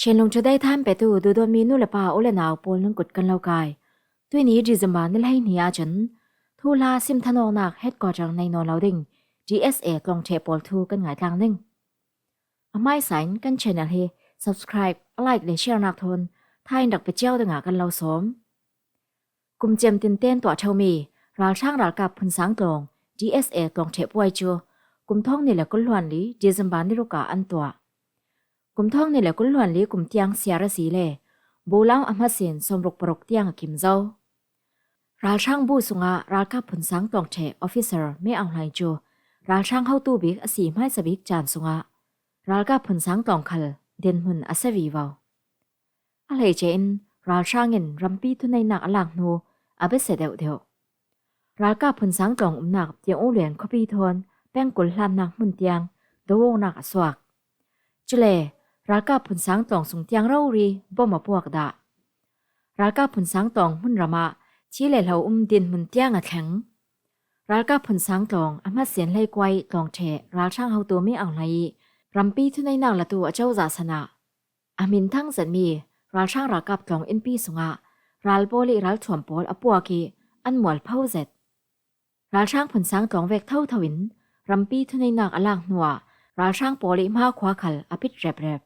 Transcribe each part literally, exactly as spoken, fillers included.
Chinlung Today thain petu duhdawtmi nu le pa u le nau pawl nungkut kan lo kai. Tuini December ni hleihnih ahcun thuhla sim thanawknak headquarter nei nawn lo ding D S A tlawng ṭheh pawl thu kan ngaitlang ding. A hmaisa in kan channel hi subscribe, a like le share nak thawn thain rak pe cio dingah kan lo sawm. Kum ciamtin ten tuah ṭheumi ralhrang ralkap phunsang tlawng D S A tlawng ṭheh puai cu kum thawng ni le kul hluan li December ni ruk ah an tuah. Kum thawng ni le kul hluan li kum tiang siar a si le bulau a hmasin sawmruk paruk tiang a kim zo. Ralhrang bu sungah ralkap phunsang tlawng ṭheh officer Min Aung Hlaing cu ralhrang hotu bik a si hmaisa bik caan sungah ralkap phunsang tlawng khal dinhmun a si vivo. A hleice in ralhrang in rampi thuneihnak a lak hnu a biasia deuhdeuh. Ralkap phunsang tlawng umnak Pyongyang khuapi thawn pengkul hlannak hmun tiang doawknak a suak. Cule ralkap phunsang tlawng sung tiang rori bom a puak dah. Ralkap phunsang tlawng hmunram ah thi le hlo um dinhmun tiang a thleng. Ralkap phunsang tlawng a hmasin hleikuai tlawng ṭheh ralhrang hotu Min Aung Hlaing ih rampi thuneihnak latu a cozah san ah a hminthang zetmi ralhrang ralkap tlawng innpi sungah ral pawl ih ralthuam pawl a puak ih an mualpho zet. Ralhrang phunsang tlawng vek thotho in rampi thuneihnak a lak hnuah ralhrang pawl ih hmakhua khal a pit reprep.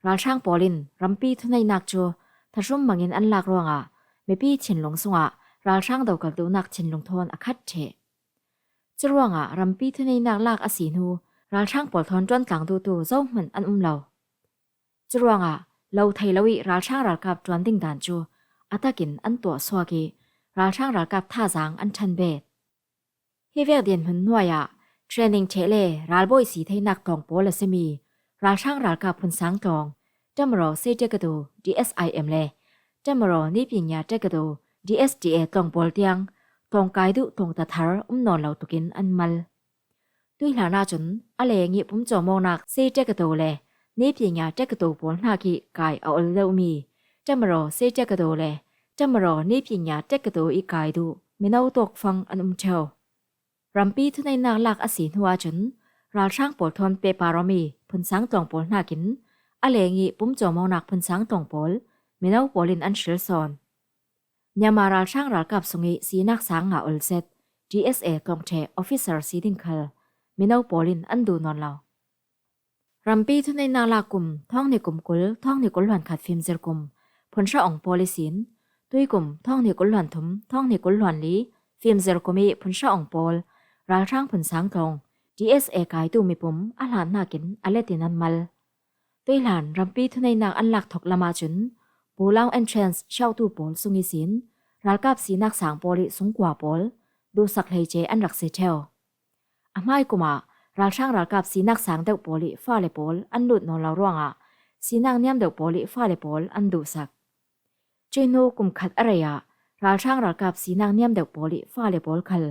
Ralhrang pawl in rampi thuneihnak cu thahrum mangin an lak ruangah mipi thinlung sungah ralhrang dokaltunak thinlung thawn a khat ṭheh. Curuangah rampi thuneihnak lak a si hnu ralhrang pawl thawn ṭuantlang duhtu zohmanh an um lo. Curuangah lo thei lo ih ralhrang ralkap ṭuan ding dan cu a takin an tuah suak ih ralhrang ralkap thazaang an ṭhan bet. Hi vek dinhmun hnuai ah training ṭheh le ralbawi si theinak tlawng pawl a simi ralhrang ralkap phunsang tlawng Tamaraw State Taekwondo D S I M le Tamaraw Nipyinya Taekwondo D S T A tlawng pawl tiang tlawngkai duh tlawngta thar um nawn lo tukin an mal. Tuihlan ahcun a leng ih pumcawmawknak State Taekwondo le Nipyinya Taekwondo pawl hnak ih kai a ol deuhmi Tamaraw State Taekwondo le Tamaraw Nipyinya Taekwondo ih kai duh mino tawkfang an um ṭheo. Rampi thuneihnak lak a si hnu ahcun ralhrang pawl thawn pehpar awmi phunsang tlawng pawl hnakin a leng ih pumcawmawknak phunsang tlawng pawl mino pawl in an hril sawn. Myanmar ralhrang ralkap sung ih sinak sang nga ol zet D S A tlawng ṭheh officer si ding khal mino pawl in an duh nawn lo. Rampi thuneihnak lak kum thawng hnih kum kul, thawng hnih kul hluan khat fimzir kum phunhra awng pawl ihsin tuikum thawng hnih kul hluan thum, thawng hnih kul hluan li fimzir kum ih phunhra awng pawl ralhrang phunsang tlawng D S A kaitu mipum a hlan hnakin a let in an mal. Tuihlan rampi thuneihnak an lak thok lam ahcun Bulang Entrance siautu pawl sung ihsin ralkap sinak sang pawl ih sungkua pawl duhsak hleice an rak si ṭheo. A hmaikum ah ralhrang ralkap sinak sang deuh pawl ih fale pawl an lut nawn lo ruangah sinak niam deuh pawl ih fale pawl an duhsak. Cuih hnu kum khat a rei ah ralhrang ralkap sinak niam deuh pawl ih fale pawl khal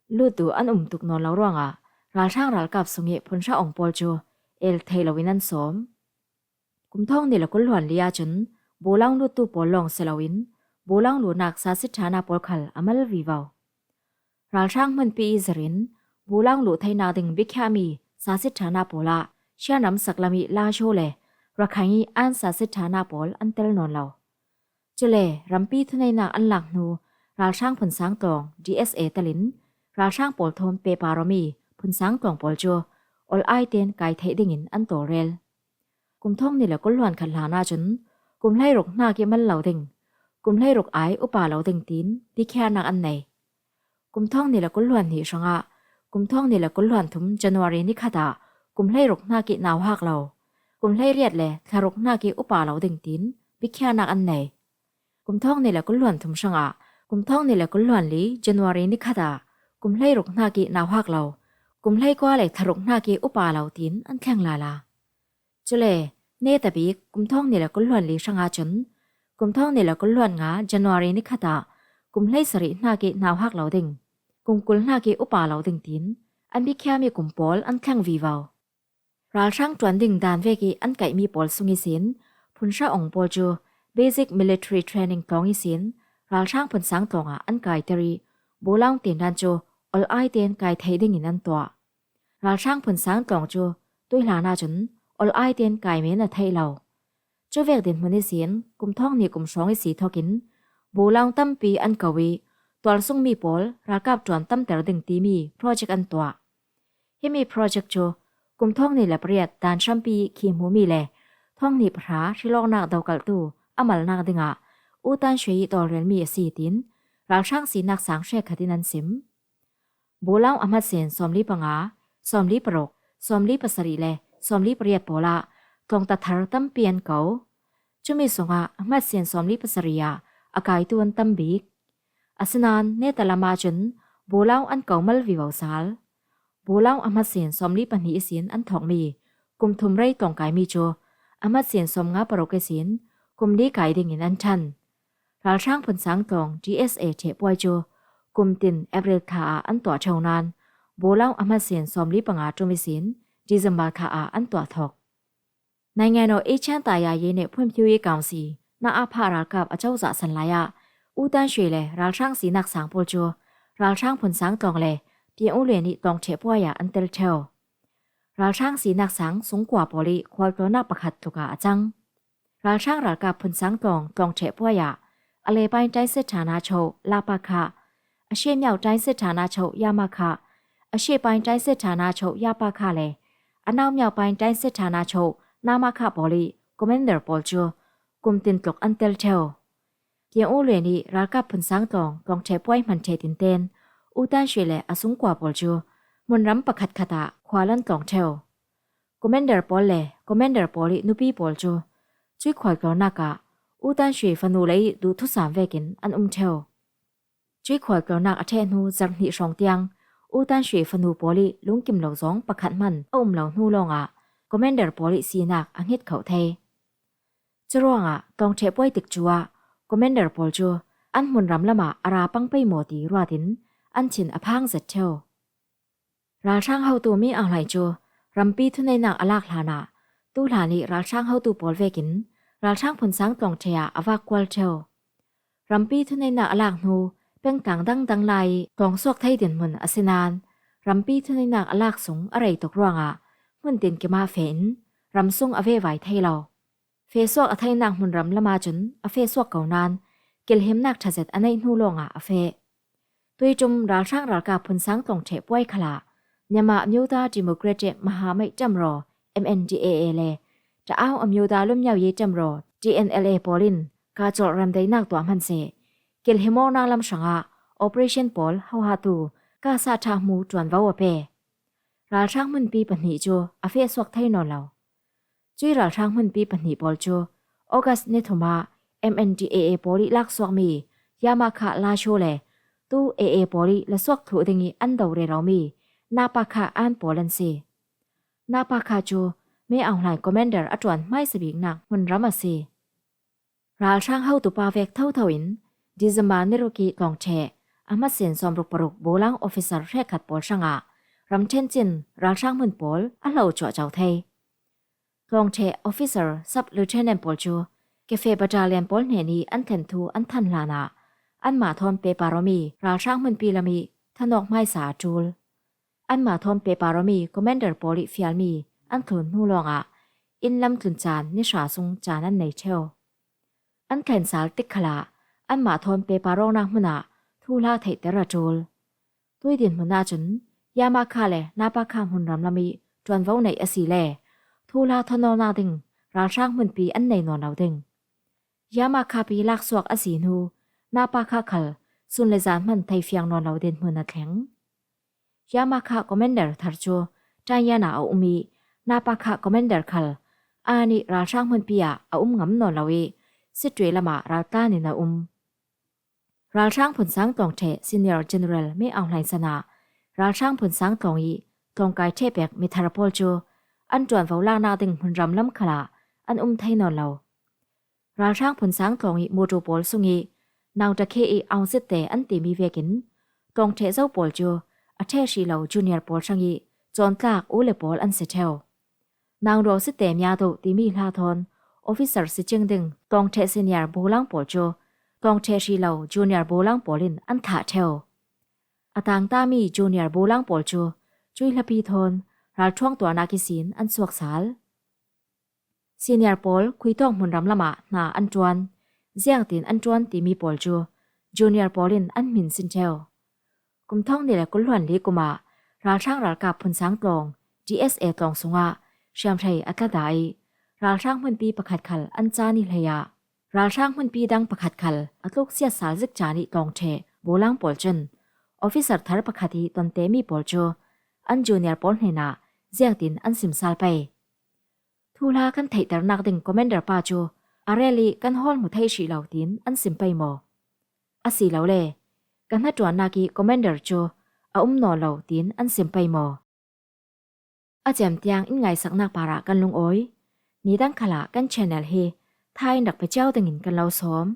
lut duh an um tuk nawn lo ruangah ralhrang ralkap sung ih phunhra awng pawl cu el thei loin an sawm. Kum thawng hnih le kul hluan li ahcun Bulang luttu pawl lawng si loin Bulang luhnak sasithana pawl khal a mal vivo. Ralhrang hmunpi ih zir in Bulang luh theinak ding biakhiahmi sasithana pawl ah Shan ram saklam ih Lasho le Rakhine ih An sasithana pawl an tel nawn lo. Cule rampi thuneihnak an lak hnu ralhrang phunsang tlawng D S A telin ralhrang pawl thawn pehpar awmi phunsang tlawng pawl cu ol ai tein kai theih dingin an tawlrel. Kum thawng hnih le kul hluan khat hlan ahcun kum hleiruk hnak ih mal lo ding, kum hleiruk ai upa lo ding tiin biakhiahnak an nei. Kum thawng hnih le kul hluan hnih hrangah kum thawng hnih le kul hluan thum January ni khat ah kum hleiruk hnak ih nauhak lo, kum hleiriat le thlaruk hnak ih upa lo ding tiin biakhiahnak an nei. Kum thawng hnih le kul hluan thum hrangah kum thawng hnih le kul hluan li January ni khat ah kum hleiruk hnak ih nauhak lo, kum hleikua le thlaruk hnak ih upa lo tiin an thleng lala. Cule neta bik kum thawng hnih le kul hluan li hrang ahcun kum thawng hnih le kul hluan nga January ni khat ah kum hleisarih hnak ih nauhak lo ding, kum kul hnak ih upa lo ding tiin an biakhiahmi kum pawl an thleng vivo. Ralhrang ṭuan ding dan vek ih an kaihmi pawl sung ihsin phunhra awng pawl cu basic military training tlawng ihsin ralhrang phunsang tlawngah an kaiter ih Bulang tindan cu ol ai tein kai theih dingin an tuah. Ralhrang phunsang tlawng cu tuihlan ahcun ol ai tein kai men a theih lo. Cuvek dinhmun ihsin kum thawng hnih kum hrawng isi thokin Bulaung tampi an ko ih, tualsung mi pawl ralkap ṭuan tamter ding timi project an tuah. Himi project cu kum thawng hnih le pariat dan hrampi khi hmumi le thawng hnih pahra hrilawknak dokalhtu a malnak dingah U Tan Shwe ih tawlrelmi a si, tiin ralhrang sinak sang hrekkhat in an sim. Bulaung a hmatsin sawmli panga, sawmli paruk, sawmli pasarih le sawmli pariat pawl ah tlawngta thar tampi an ko. Cumi sungah a hmatsin sawmli pasarih ah a kaitu an tam bik. Asinain neta lam ahcun Bulaung an ko mal vivo sal. Bulaung a hmatsin sawmli pahnih ihsin an thawkmi kum thum rei tlawngkaimi cu a hmatsin sawmnga paruk ihsin kum li kai dingin an ṭhan. Ralhrang phunsang tlawng D S A ṭheh puai cu kum tin April thla ah an tuah ṭheu nain Bulaung a hmatsin sawmli panga ṭum ihsin December thla ah an tuah thawk. Naingngen aw Asian taya yei nih phunphiu ih Council na a phah ralkap a cozah san lai ah U Tan Shwe le ralhrang sinak sang pawl cu ralhrang phunsang tlawng le Pyin Oo Lwin ih tlawng ṭheh puai ah an tel ṭheu. Ralhrang sinak sang sungkua pawl ih khualtlawnnak pakhat tluk ah a cang. Ralhrang ralkap phunsang tlawng tlawng ṭheh puai ah a lepain ṭainset ṭhana cho Lapa kha, a hriamiau ṭainset ṭhana cho Yama kha, a hriapain ṭainset ṭhana cho Yapa kha le a naumiau pain ṭainset ṭhana cho Nama kha pawl ih commander pawl cu kum tin tluk an tel ṭheu. Pyin Oo Lwin ih ralkap phunsang tlawng tlawng ṭheh puai hman ṭheh tinten U Tan Shwe le a sungkua pawl cu hmunram pakhatkhat ah khual an tlawng ṭheu. Commander pawl le commander pawl ih nupi pawl cu cuih khualtlawnnak ah U Tan Shwe fanu lei ih duhthusam vekin an um ṭheu. Cuih khualtlawnnak a ṭheh hnu zarh hnih hrawng tiang U Tan Shwe fanu pawl ih lungkim lo zawng pakhat hman a um lo hnu lawngah commander pawl ih sinak a hnget khoh thei. Curuangah tlawng ṭheh puai tikcu ah commander pawl cu an hmunram lamah a ra pang pei maw ti ruatin an thin a phang zet ṭheu. Ralhrang hotu Min Aung Hlaing cu rampi thuneihnak a lak hlanah tu hlan ih ralhrang hotu pawl vekin ralhrang phunsang tlawng ṭheh ah a vak kual ṭheu. Rampi thuneihnak a lak hnu pengtlang dangdang lai ih tlawng suak thei dinhmun a si nain rampi thuneihnak a lak sung a rei tuk ruangah hmun tinkim ah feh in ram sung a vevai thei lo. Feh suak a theinak hmunram lam ahcun a feh suak ko nain kilhimnak ṭha zet a neih hnu lawngah a feh. Tuiṭum ralhrang ralkap phunsang tlawng ṭheh puai khalah Myanmar Amyotha Democratic Mahamait Ṭamraw, M N D A A, le Ṭaau Amyotha Lwmnyaw Ye Ṭamraw, T N L A, pawl in kaa cawlh remdaihnak tuah hman seh, kilhim awknak lam hrangah operation pawl hohatu kaa sah ṭha hmu ṭuanvo a pe. Ralhrang hmunpi pahnih cu a feh suak thei nawn lo. Cuih ralhrang hmunpi pahnih pawl cu August ni thum ah M N D A A pawl ih laksuakmi Yama kha Lasho le tu A A pawl ih lasuak thluh dingih an do reromi Napa kha An pawl an si. Napa kha cu Min Aung Hlaing commander a ṭuan hmaisa biknak hmunram a si. Ralhrang hotu pa vek thotho in December ni ruk ih tlawng ṭheh a hmatsin sawmruk paruk Bulaung officer hrekkhat pawl hrangah ramṭhen cin ralhrang hmun pawl a hlo cuahco thei. Tlawng ṭheh officer sub lieutenant pawl cu cafe battalion pawl hnen ih an thlen thu an than hlanah anmah thawn Peparomi ralhrang hmunpi lam ih thanawk hmaisa a ṭul. Anmah thawn Peparomi commander pawl ih fialmi an thlun hnu lawngah inn lam tlun caan ni hra sung caan an nei ṭheu. An thlen sal tik khalah anmah thawn Peparawknak hmun ah thuhla theihter a ṭul. Tui dinhmun ahcun Yama kha le Napa kha hmunram lam ih ṭuanvo neih a si le thuhla thawn awknak ding ralhrang hmunpi an nei nawn lo ding. Yama kha pi laksuak a si hnu Napa kha khal sun le zan hman theifiang nawn lo dinhmun a thleng. Yama kha commander thar cu Ṭanyan ah a um ih Napa kha commander khal An ih ralhrang hmunpi ah a um ngam nawn lo ih Sittwe lamah raltlan in a um. Ralhrang phunsang tlawng ṭheh Senior General Min Aung Hlaing san ah ralhrang phunsang tlawng ih tlawngkai ṭheh pek mithar pawl cu an ṭuanvo laknak ding hmunram lam khalah an um thei nawn lo. Ralhrang phunsang tlawng ih motor pawl sung ih Naung Takhe ih Aung Sitte an timi vekin tlawng ṭheh zo pawl cu a ṭheh hrih lo junior pawl hrang ih cawntlak u le pawl an si ṭheu. Naung Raw Sitte Mya Do timi hla thawn officer si cing ding tlawng ṭheh senior Bulaung pawl cu tlawng ṭheh hrih lo junior Bulaung pawl in an thah ṭheu. A tangtami junior Bulaung pawl cu cuih hlapi thawn ralṭhuang tuahnak ihsin an suak sal. Senior pawl khuitawng hmunram lamah hna an ṭuan. Ziangtin an ṭuan timi pawl cu junior pawl in an hmin sin ṭheu. Kum thawng hnih le kul hluan li kumah ralhrang ralkap phunsang tlawng, D S A tlawng sungah hriamhrei a tlada i ralhrang hmunpi pakhat khal an caan i hleiah ralhrang hmunpi dang pakhat khal a tluksiat sal zik caan i tlawng ṭheh bulang pawl cun officer thar pakhat i tonte mi pawl cu an junior pawl hnenah ziangtin an sim sal pei. Thuhla kan theihternak ding commander pa cu a rel i kan hawl hmu thei hrih lo tiin an sim pei maw? Asilole, ka hnaṭuannak i commander cu a um nawn lo tiin an sim pei maw? A cem tiang in ngaisaknak parah kan lungawi. Nidang khalah kan channel hi tha in rak pe cio dingin kan lo sawm.